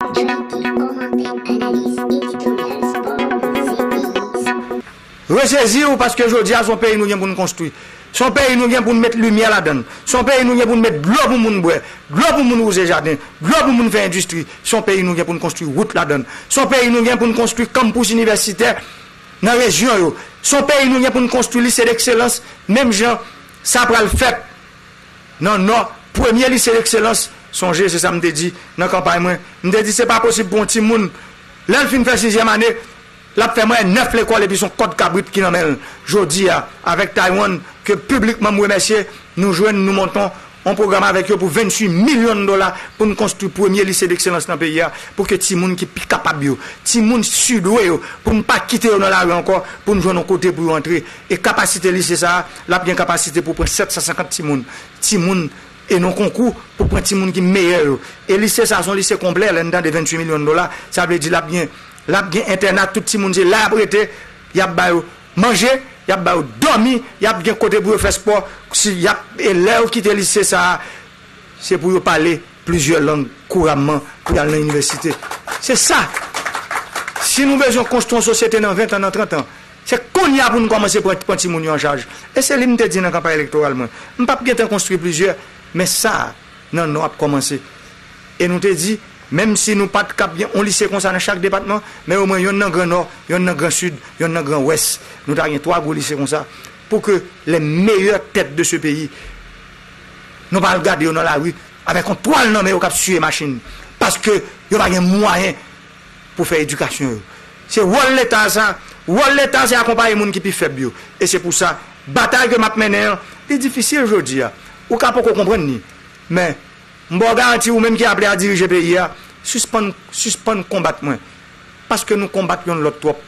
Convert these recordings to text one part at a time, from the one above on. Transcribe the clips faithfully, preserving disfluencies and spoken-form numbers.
Objektif, kòmantè, analiz, editoryal, spò, mizik, minis. Resezi w, paske jodi a se yon peyi nou gen pou n konstwi. Se yon peyi nou gen pou n met limyè ladan l. Se yon peyi nou gen pou n met dlo pou moun bwè, dlo pou moun wouze jaden, dlo pou moun fè endistri. Se yon peyi nou gen pou n konstwi wout ladan l. Se yon peyi nou gen pou n konstwi kanpous inivèsitè nan rejyon yo. Se yon peyi nou gen pou n konstwi lise dekselans, menm jan sa pral fèt nan Nò, premye lise dekselans. Sonje, se sa m te di nan kanpay mwen. M te di, se pa posib pou yon timoun, lè l fin fè sizyèm ane, l ap fè mwayèn nèf lekòl epi se yon kòd kabrit ki nan men l. Jodi a, avèk Taiwan, ke piblikman m remèsye, nou jwenn, nou monte yon pwogram avèk yo pou venntuit milyon dola pou n konstwi premye lise dekselans nan peyi a, pou ke timoun ki pi kapab yo, timoun sudwe yo, pou n pa kite yo nan lari ankò, pou n jwenn yon kote pou yo antre. E kapasite lise sa a, l ap gen kapasite pou pran sèt san senkant timoun. Timoun e nan konkou pou pran timoun ki meyè yo. E lise sa a se yon lise konplè, lè n tande venntuit milyon dola, sa vle di l ap gen, l ap gen entèna, tout timoun se la y ap rete, y ap ba yo manje, y ap ba yo dòmi, y ap gen kote pou yo fè spò, si y ap, e lè yo kite lise sa a, se pou yo pale plizyè lang kouramman pou y al nan inivèsite. Se sa. Si nou bezwen konstwi yon sosyete nan ven tan, nan trant an, se kounye a pou nou kòmanse pran, pran timoun yo an chaj. E se li m te di nan kanpay elektoral mwen. M p ap gentan konstwi plizyè, men sa a, nan Nò ap kòmanse. E nou te di, menm si nou pa t kab gen yon lise konsa nan chak depatman, men omwen yonn nan Gran Nò, yonn nan Gran Sid, yonn nan Gran Wès. Nou ta gen twa gwo lise konsa, pou ke les meilleures têtes de ce pays, nou pa al gade yo nan lari avèk yon twal nan men yo k ap siye machin, paske yo pa gen mwayen pou fè edikasyon yo. Se wòl Leta sa. Wòl Leta se akonpaye moun ki pi fèb yo. E se pou sa, batay ke m ap mennen an, li difisil jodi a. Ou ka poko konprann li. Men, m ba w garanti, ou menm ki aple a dirije peyi a, sispann, sispann konbat mwen. Paske nou konbat yonn lòt twòp.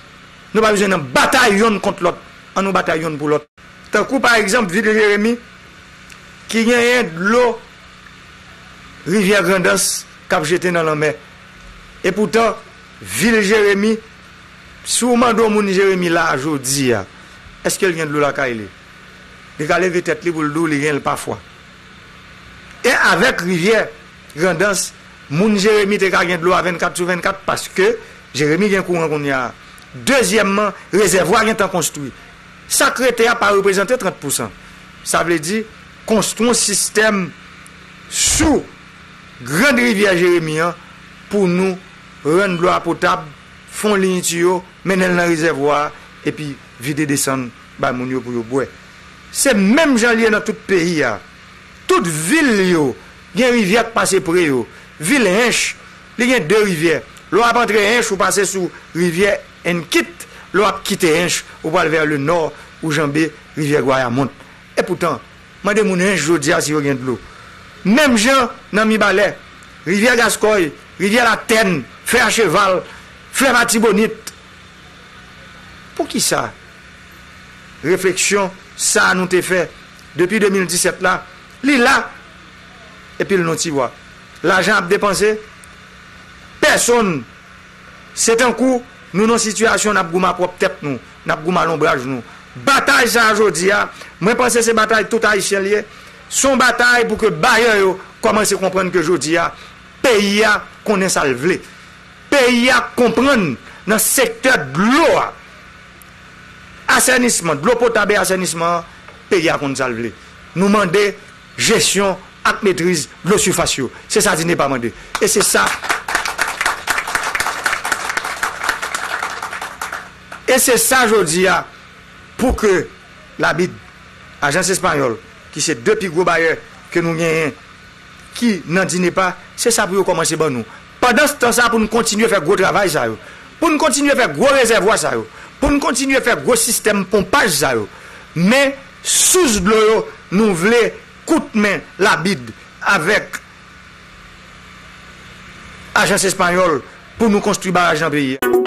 Nou pa bezwen nan batay yonn kont lòt. An nou batay yonn pou lòt. Tankou pa egzanp vil Jeremi ki genyen dlo rivyè Grandans k ap jete nan lanmè. Epoutan, vil Jeremi, si w mande yon moun Jeremi la a jodi a, èske l gen dlo lakay li? Li ka leve tèt li pou l di w li gen l pafwa. E avèk rivyè Grandans, moun Jeremi te ka gen dlo a vennkat sou vennkat paske Jeremi gen kouran kounye a. Dezyèmman, rezèvwa gentan konstwi. Sa k rete a pa reprezante trant pousan. Sa vle di, konstwi yon sistèm sou Grand Rivyè Jeremi an pou nou rann dlo a potab, fè yon liy tiyo, mennen l nan rezèvwa a, epi vide desann bay moun yo pou yo bwè. Se menm jan l ye nan tout peyi a. Tout vil yo gen rivyè k pase pre yo. Vil Hench, li gen de rivyè. Lè w ap antre Hench, ou pase sou rivyè Enkit. Lè w ap kite Hench, ou pral vè le nò, ou janbe rivyè Gwayamont. Epoutan, mande moun Hench jodi a si yo gen dlo. Menm jan nan Mibalè, rivyè Gaskòy, rivyè Latèn, Fè a Cheval, Flèv Atibonit. Poukisa refleksyon sa a nou te fè depi de mil disèt la, li la, epi l nan tiwa? Lajan ap depanse, pèsonn, se tankou nou nan sitiyasyon n ap goumen a pwòp tèt nou, n ap goumen a lonbraj nou. Batay sa a jodi a, mwen panse se batay tout Ayisyen l ye, se yon batay pou ke bayè yo kòmanse konprann ke jodi a, peyi a konnen sa l vle. Peyi a konprann nan sektè dlo a, asènisman, dlo potab e asènisman an, peyi a konn sa l vle. Nou mande jesyon ak metriz dlo sifas yo. Se sa DINEPA mande. E se sa, e se sa jodi a, pou ke la BID, Ajans Espayòl, ki se de pi gwo bayè ke nou genyen, ki nan DINEPA, se sa pou yo kòmanse ban nou. Pandan se tan sa, pou n kontinye fè gwo travay sa yo, pou n kontinye fè gwo rezèvwa sa yo, pou n kontinye fè gwo sistèm ponpaj sa yo. Men, sous dlo yo, nou vle kout men la BID avèk Ajans Espayòl pou nou konstwi baraj nan peyi a.